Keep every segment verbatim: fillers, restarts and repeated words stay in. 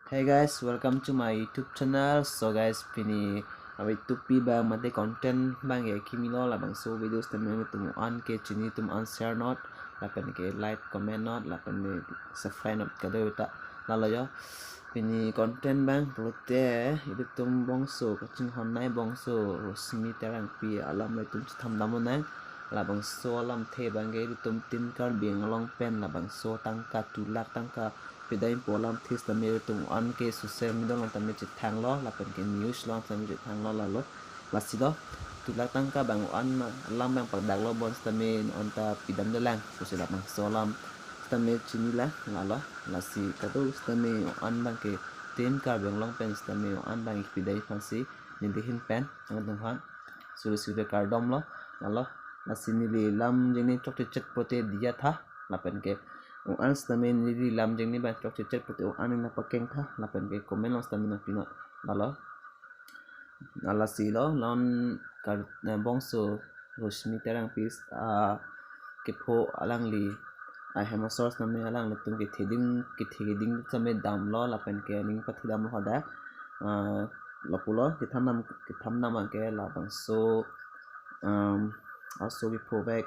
Hey guys, welcome to my YouTube channel. So guys, pini avi tupi bang mate content bang ya kimi lo, labangso videos tame tum an ke chini, tum an share not, lapen ke like, comment not, lapen ke subscribe not kado ta, lalo yo. Pini content bang pulote, ilitum bongso, kachinghon nai bongso, Rosmi Terangpi alam ilitum chetham dam lonang. Labangso alamthe bang ke ilitum Team Karbi Anglong pen labangso tangka two lakh tangka pidampo alamthe sitame ilitum an ke social media along tame chethang lo, lapen ke news along tame chethang lo, lalo. Lasi lo, two lakh tangka bang an ma, alam bang pardaklo bon sitame anta pidam dolang, pusi labangso alam sitame chini lang, lalo. Lasi kado sitame an bang ke Team Karbi Anglong pen sitame an bang pidam aphansi neli ahin pen, nangtum aphan suri suri kardom lo, lalo. Lasi neli lam jengni chokchechet pote diya tha, lapen ke un-an sitame neli lam jengni bang chokchechet pote un-an nang pakeng tha, lapen ke comment along sitame nangpi non, lalo. Lasi lo, non kar, eh, bongso Rosmi Terangpi, ah, kepho alangli ahem asor sitame alanglitum kethe ding, kethe ding sitame damlo, lapen ke aning pathe damlo hadak. Ah, lapulo, kethan dam, kethan dam bang ke labangso, um, aso kephovek,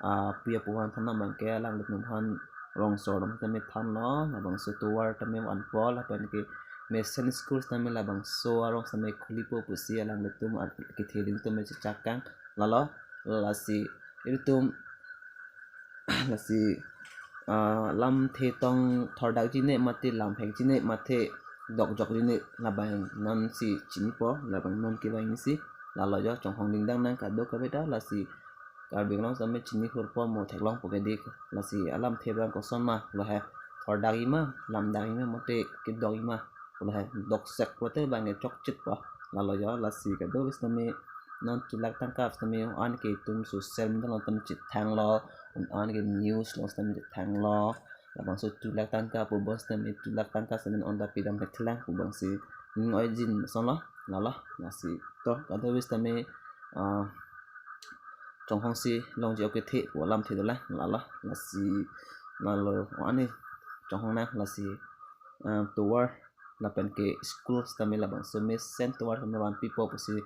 ah, api apo aphan than dam bang ke alanglitum aphan rong asor atum tame thanlo, labangso tovar tame vanpo, lapen ke mesen school tame labangso arong tame khulipo pusi alanglitum ar-, kethe ding tame chechak kang, lalo. Lasi ilitum, lasi, ah, lamthe tong thordakji ne mate lamphekji ne mate dokjokji ne, labang non si chinipo, labang non kevangji si, lalo yo. Chonghong dingdang nang kadokave ta, lasi Karbi Anglong sitame chini hurpo mo theklongpo ke dik, lasi alamthe bang koson ma lo he, thordakji ma, lamdakji ma, mate kedokji ma, lo he, doksek pulote bang ke chokchitpo, lalo yo. Lasi kado sitame non two lakh tangka sitame an ke itum social media along tame chethang lo, an ke news along tame chethang lo, labangso two lakh tangka pu bos tame two lakh tangka sitame anta pidam thekthelang pu bangsi ning oijin ason lo, lalo. Lasi to kado sitame, ah, chonghong si longji oke the pu alamthe dolang, lalo. Lasi lalo ani chonghong nang, lasi, ah, tovar lapen ke school sitame labangso mesen tovar tame vanpipo pusi,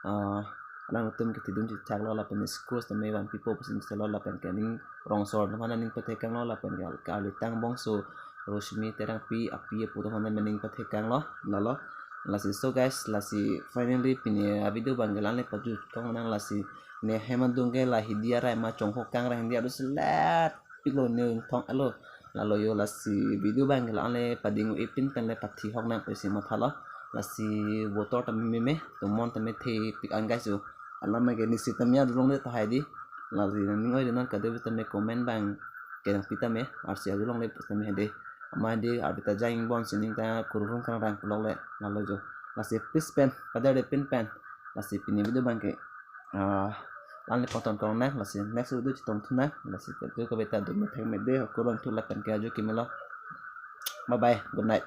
ah, alanglitum kethe ding chechak lo, lapen school sitame vanpipo pusi mesen lo, lapen ke aning rong asor atum aphan aning pathe kang lo, lapen ke arlitang bongso Rosmi Terangpi api apo atum aphan aning pathe kang lo, lalo. Lasi so guys, lasi finally pini avideo bang ke la-an le pajut kang nang. Lasi ne hem adung ke la hidi arai ma chonghong kang ra hidi adu selet piklo ne thong alo, lalo yo. Lasi video bang ke la-an le pading ipin pen le pathi hok nang pusi mathalo. Lasi voter tame meme, tomon tame thepik an guys yo. Alam ke nisi tame adu longle tahai di. Lasi nang ning oi de non kado tame comment bang ke nangpi tame, arsi adu longle tame hedi. Ama di arbi ta jang bon sining ta kurung kang rang pulote, lalo yo. Lasi please pen, pada de pin pen. Lasi pini video bang ke, ah, la-an le pangton kang nang, lasi next video chetong thu nang, lasi kado kave ta do methek mede, kurang thu lapen ke ajo kimi lo. Bye bye, good night.